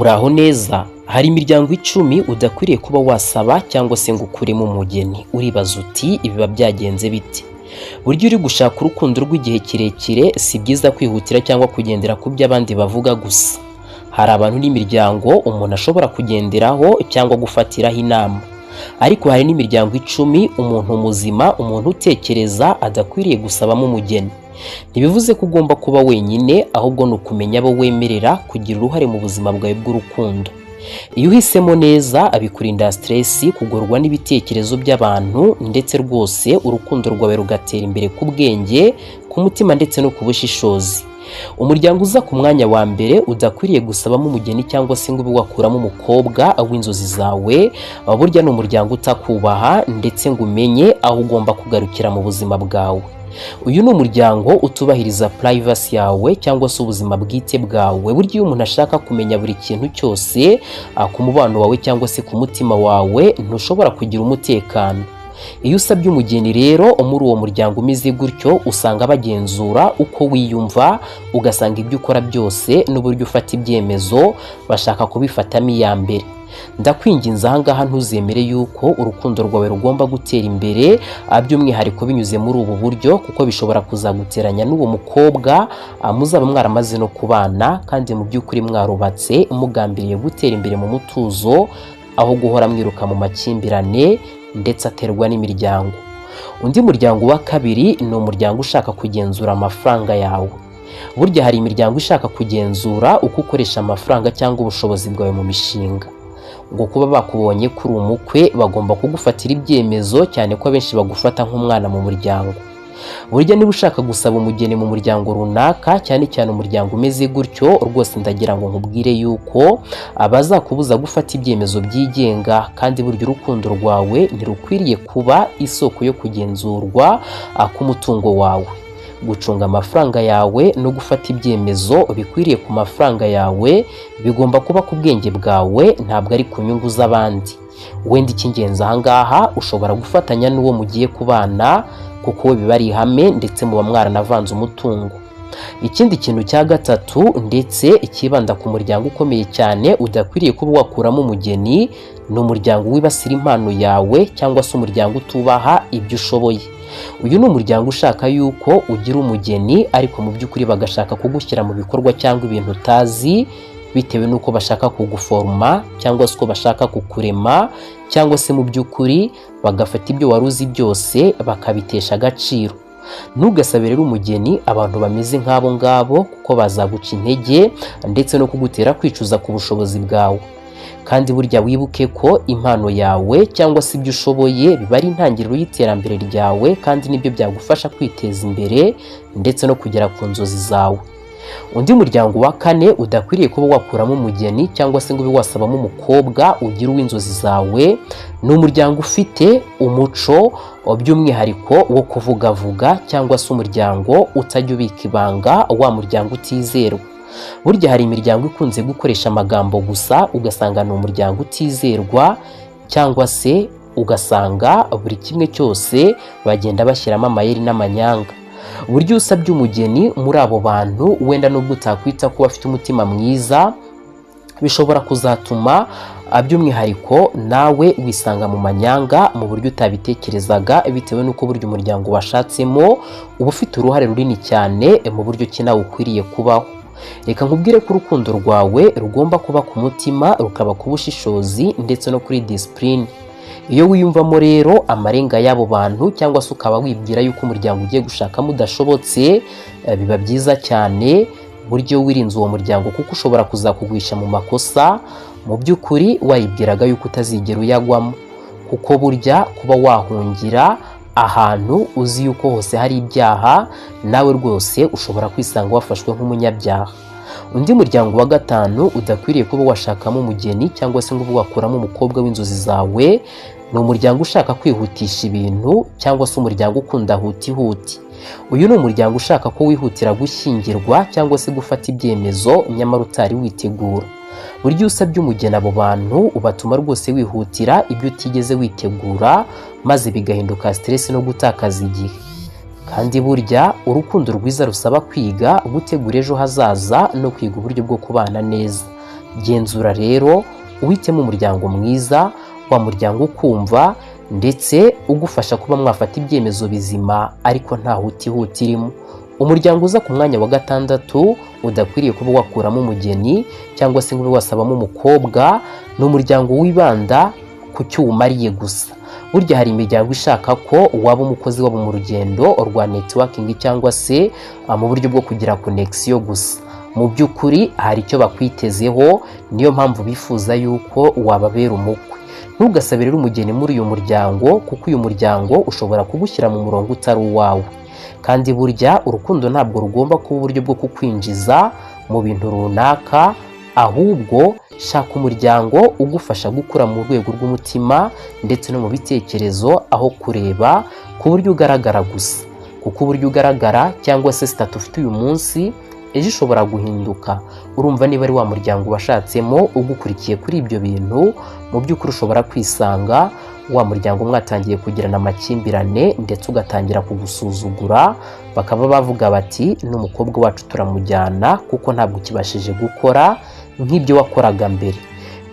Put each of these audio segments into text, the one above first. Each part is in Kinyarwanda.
Muraho neza. Hari imiryango 10 udakwiriye kuba wasaba cyangwa se ngo ukuremo umugeni. Uribaza uti: "Biba byagenze bite?" Burya uri gushaka urukundo rw'igihe kirekire, si byiza kwihutira cyangwa kugendera ku byo abandi bavuga gusa. Hari abantu n'imiryango umuntu ashobora kugenderaho cyangwa gufatiraho inama, ariko hari n'imiryango 10 umuntu muzima, umuntu utekereza, adakwiriye gusabamo umugeni. Ntibivuze ko ugomba kuba wenyine, ahubwo ni ukumenya abo wemerera kugira uruhare mu buzima bwawe bw'urukundo. Iyo uhisemo neza, bikurinda stress, kugorwa n'ibitekerezo by'abantu, ndetse rwose urukundo rwawe rugatera imbere ku bwenge, ku mutima ndetse no ku bushishozi. Umuryango uza ku mwanya wa mbere udakwiriye gusabamo umugeni cyangwa se ngo ube wakuramo umukobwa w'inzozi zawe, burya ni umuryango utakubaha ndetse ngo umenye aho ugomba kugarukira mu buzima bwawe. Uyu ni umuryango utubahiriza privacy yawe cyangwa se ubuzima bwite bwawe. Burya iyo umuntu ashaka kumenya buri kintu cyose ku mubano wawe cyangwa se ku mutima wawe, ntushobora kugira umutekano. Iyo usabye umugeni rero muri uwo muryango umeze gutyo, usanga bagenzura uko wiyumva, ugasanga ibyo ukora byose n'uburyo ufata ibyemezo bashaka kubifatamo iya mbere. Ndakwinginze, ahangaha ntuzemere yuko urukundo rwawe rugomba gutera imbere, by'umwihariko binyuze muri ubu buryo, kuko bishobora kuzaguteranya n'uwo mukobwa muzaba mwaramaze no kubana, kandi mu by'ukuri mwarubatse mugambiriye gutera imbere mu mutuzo, aho guhora mwiruka mu makimbirane ndetse aterwa n'imiryango. Undi muryango wa kabiri ni umuryango ushaka kugenzura amafaranga yawe. Burya hari imiryango ishaka kugenzura uko ukoresha amafaranga cyangwa ubushobozi bwawe mu mishinga, ngo kuba bakubonye kuri umukwe bagomba kugufatira ibyemezo, cyane ko abenshi bagufata nk'umwana mu muryango. Burya niba ushaka gusaba umugeni mu muryango runaka, cyane cyane umuryango umeze gutyo, rwose ndagira ngo nkubwire yuko abazakubuza gufata ibyemezo byigenga. Kandi burya urukundo rwawe ntirukwiriye kuba isoko yo kugenzurwa k'umutungo wawe. Gucunga amafaranga yawe no gufata ibyemezo bikwiriye ku mafaranga yawe bigomba kuba ku bwenge bwawe, ntabwo ari ku nyungu z'abandi. Wenda icy'ingenzi ahangaha, ushobora gufatanya n'uwo mugiye kubana, kuko we biba ari ihame, ndetse muba mwaranavanze umutungo. Ikindi kintu cya gatatu, ndetse ikibanda ku muryango ukomeye cyane udakwiriye kuba wakuramo umugeni, ni umuryango wibasira impano yawe cyangwa se umuryango utubaha ibyo ushoboye. Uyu ni umuryango ushaka yuko ugira umugeni, ariko mu by'ukuri bagashaka kugushyira mu bikorwa cyangwa ibintu utazi, bitewe n'uko bashaka kuguforoma cyangwa se uko bashaka kukurema, cyangwa se mu by'ukuri bagafata ibyo wari uzi byose bakabitesha agaciro. Ntugasabe rero umugeni abantu bameze nk'abo ngabo, kuko bazaguca intege ndetse no kugutera kwicuza ku bushobozi bwawe. Kandi burya wibuke ko impano yawe cyangwa se ibyo ushoboye biba ari intangiriro y'iterambere ryawe, kandi nibyo byagufasha kwiteza imbere ndetse no kugera ku nzozi zawe. Undi muryango wa kane udakwiriye kuba wakuramo umugeni cyangwa se ngo ube wasabamo umukobwa ugira uw'inzozi zawe, ni umuryango ufite umuco by'umwihariko wo kuvugavuga, cyangwa se umuryango utajya ubika ibanga, wa muryango utizerwa. Burya hari imiryango ikunze gukoresha amagambo gusa, ugasanga ni umuryango utizerwa, cyangwa se ugasanga buri kimwe cyose bagenda bashyiramo amayeri n'amanyanga. Burya usabye umugeni muri abo bantu, wenda nubwo utakwita ko bafite umutima mwiza, bishobora kuzatuma by'umwihariko nawe wisanga mu manyanga mu buryo utabitekerezaga, bitewe n'uko burya umuryango washatsemo uba ufite uruhare runini cyane mu buryo ki nawe ukwiriye kubaho. Reka nkubwire ko urukundo rwawe rugomba kuba ku mutima, rukaba ku bushishozi ndetse no kuri discipline. Iyo wiyumvamo rero amarenga y'abo bantu, cyangwa se ukaba wibwira yuko umuryango ugiye gushakamo udashobotse, biba byiza cyane buryo wirinze uwo muryango, kuko ushobora kuzakugwisha mu makosa mu by'ukuri wayibwiraga yuko utazigera uyagwamo. Kuko burya kuba wahungira ahantu uzi yuko hose hari ibyaha, nawe rwose ushobora kwisanga wafashwe nk'umunyabyaha. Undi muryango wa gatanu udakwiriye kuba washakamo umugeni cyangwa se ngo ube wakuramo umukobwa w'inzozi zawe, ni umuryango ushaka kwihutisha ibintu, cyangwa se umuryango ukunda hutihuti. Uyu ni umuryango ushaka ko wihutira gushyingirwa cyangwa se gufata ibyemezo nyamara utari witegura. Burya iyo usabye umugeni abo bantu, ubatuma rwose wihutira ibyo utigeze witegura, maze bigahinduka stress no gutakaza igihe. Kandi burya urukundo rwiza rusaba kwiga gutegura ejo hazaza no kwiga uburyo bwo kubana neza. Genzura rero uhitemo umuryango mwiza, wa muryango ukumva ndetse ugufasha kuba mwafata ibyemezo bizima, ariko nta hutihuti irimo. Umuryango uza ku mwanya wa gatandatu udakwiriye kuba wakuramo umugeni cyangwa se ngo ube wasabamo umukobwa, ni umuryango wibanda ku cyo uwumariye gusa. Burya hari imiryango ishaka ko waba umukozi wabo mu rugendo rwa networking cyangwa se mu buryo bwo kugira connection gusa. Mu by'ukuri hari icyo bakwitezeho, niyo mpamvu bifuza yuko wababera umukwe. Ntugasabe rero umugeni muri uyu muryango, kuko uyu muryango ushobora kugushyira mu murongo utari uwawe. Kandi burya urukundo ntabwo rugomba kuba uburyo bwo kukwinjiza mu bintu runaka, ahubwo shaka umuryango ugufasha gukura mu rwego rw'umutima ndetse no mu bitekerezo, aho kureba ku buryo ugaragara gusa, kuko uburyo ugaragara cyangwa se status ufite uyu munsi ejo ishobora guhinduka. Urumva, niba ari wa muryango washatsemo ugukurikiye kuri ibyo bintu, mu by'ukuri ushobora kwisanga wa muryango mwatangiye kugirana amakimbirane, ndetse ugatangira kugusuzugura, bakaba bavuga bati: "N'umukobwa wacu turamujyana kuko ntabwo ukibashije gukora nk'ibyo wakoraga mbere."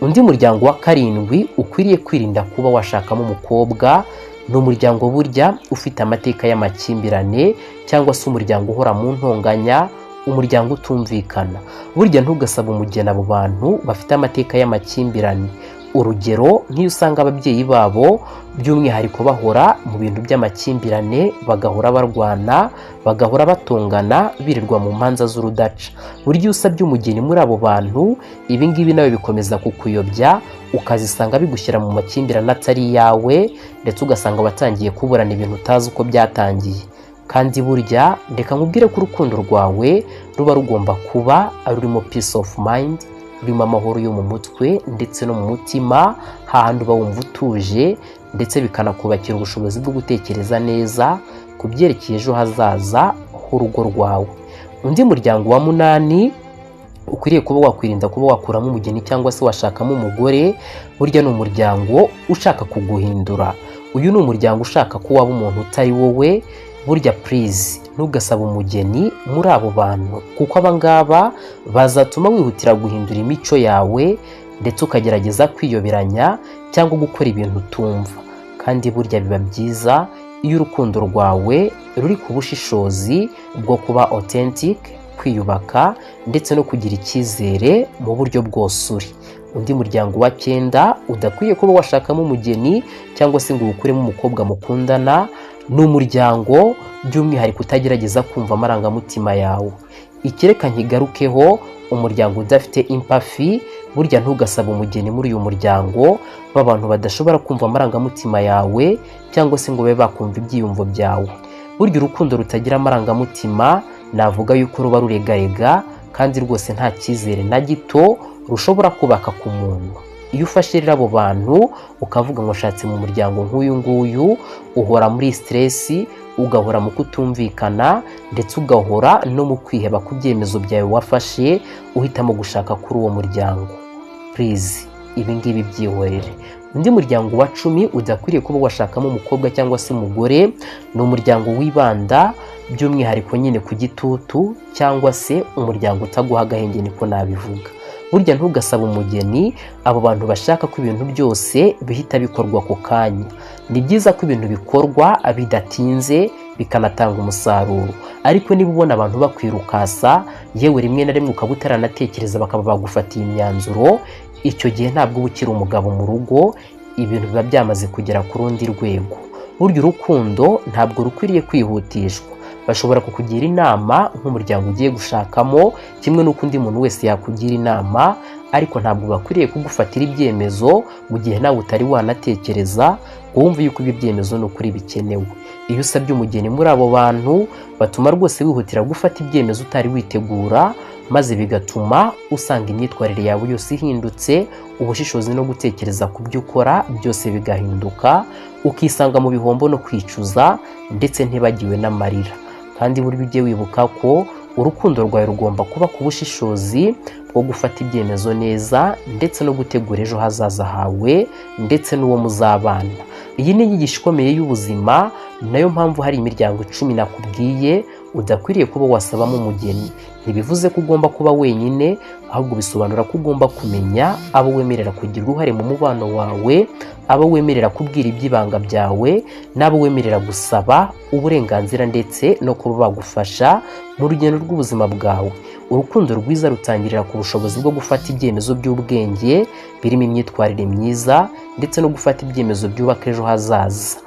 Undi muryango wa karindwi ukwiriye kwirinda kuba washakamo umukobwa ni umuryango burya ufite amateka y'amakimbirane, cyangwa se umuryango uhora mu ntonganya, umuryango utumvikana. Burya ntugasabe umugeni abo bantu bafite amateka y'amakimbirane. Urugero, nk'iyo usanga ababyeyi babo by'umwihariko bahora mu bintu by'amakimbirane, bagahora barwana, bagahora batongana, birirwa mu manza z'urudaca. Burya iyo usabye umugeni muri abo bantu, ibi ngibi nawe bikomeza kukuyobya, ukazisanga bigushyira mu makimbirane atari iyawe, ndetse ugasanga watangiye kuburana ibintu utazi uko byatangiye. Kandi burya reka nkubwire ko urukundo rwawe ruba rugomba kuba rurimo peace of mind, rurimo amahoro yo mu mutwe ndetse no mu mutima, hahandi uba wumva utuje, ndetse bikanakubakira ubushobozi bwo gutekereza neza ku byerekeye ejo hazaza h'urugo rwawe. Undi muryango wa munani ukwiriye kuba wakwirinda kuba wakuramo umugeni cyangwa se washakamo umugore, burya ni umuryango ushaka kuguhindura. Uyu ni umuryango ushaka ko waba umuntu utari wowe. Burya please, ntugasabe umugeni muri abo bantu, kuko aba ngaba bazatuma wihutira guhindura imico yawe, ndetse ukagerageza kwiyoberanya cyangwa gukora ibintu utumva. Kandi burya biba byiza iyo urukundo rwawe ruri ku bushishozi bwo kuba authentic, kwiyubaka ndetse no kugira icyizere mu buryo bwose uri. Undi muryango wa cyenda udakwiye kuba washakamo umugeni cyangwa se ngo uwukuremo umukobwa mukundana, ni umuryango by'umwihariko utagerageza kumva amarangamutima yawe. Ikireka nkigarukeho, umuryango udafite empathy. Burya ntugasabe umugeni muri uyu muryango w'abantu badashobora kumva amarangamutima yawe cyangwa se ngo babe bakumva ibyiyumvo byawe. Burya urukundo rutagira amarangamutima navuga yuko ruba ruregarega, kandi rwose nta cyizere na gito rushobora kubaka ku muntu. Iyo ufashe rero abo bantu ukavuga ngo ushatse mu muryango nk'uyu nguyu, uhora muri stress, ugahora mu kutumvikana, ndetse ugahora no mu kwiheba ku byemezo byawe wafashe uhitamo gushaka kuri uwo muryango. Please, ibi ngibi byihorere. Undi muryango wa 10 udakwiriye kuba washakamo umukobwa cyangwa se umugore ni umuryango wibanda by'umwihariko nyine ku gitutu, cyangwa se umuryango utaguha agahenge, niko nabivuga. Burya ntugasabe umugeni abo bantu bashaka ko ibintu byose bihita bikorwa ako kanya. Ni byiza ko ibintu bikorwa bidatinze bikanatanga umusaruro, ariko niba ubona abantu bakwirukasa, yewe rimwe na rimwe ukaba utaranatekereza bakaba bagufatiye imyanzuro, icyo gihe ntabwo uba ukiri umugabo mu rugo, ibintu biba byamaze kugera ku rundi rwego. Burya urukundo ntabwo rukwiriye kwihutishwa. Bashobora kukugira inama nk'umuryango ugiye gushakamo, kimwe n'uko undi muntu wese yakugira inama, ariko ntabwo bakwiriye kugufatira ibyemezo mu gihe nawe utari wanatekereza ngo wumve yuko ibyo byemezo ni ukuri bikenewe. Iyo usabye umugeni muri abo bantu, batuma rwose wihutira gufata ibyemezo utari witegura, maze bigatuma usanga imyitwarire yawe yose ihindutse, ubushishozi no gutekereza ku byo ukora byose bigahinduka, ukisanga mu bihombo no kwicuza, ndetse ntibagiwe n'amarira. Kandi burya ujye wibuka ko urukundo rwawe rugomba kuba ku bushishozi bwo gufata ibyemezo neza, ndetse no gutegura ejo hazaza hawe ndetse n'uwo muzabana. Iyi ni inyigisho ikomeye y'ubuzima. Nayo mpamvu hari imiryango 10 nakubwiye. udakwiriye kuba wasabamo umugeni. Ntibivuze ko ugomba kuba wenyine, ahubwo bisobanura ko ugomba kumenya abo wemerera kugira uruhare mu mubano wawe, abo wemerera kubwira iby'ibanga byawe, n'abo wemerera gusaba uburenganzira ndetse no kuba bagufasha mu rugendo rw'ubuzima bwawe. Urukundo rwiza rutangirira ku bushobozi bwo gufata ibyemezo by'ubwenge, birimo imyitwarire myiza ndetse no gufata ibyemezo byubaka ejo hazaza.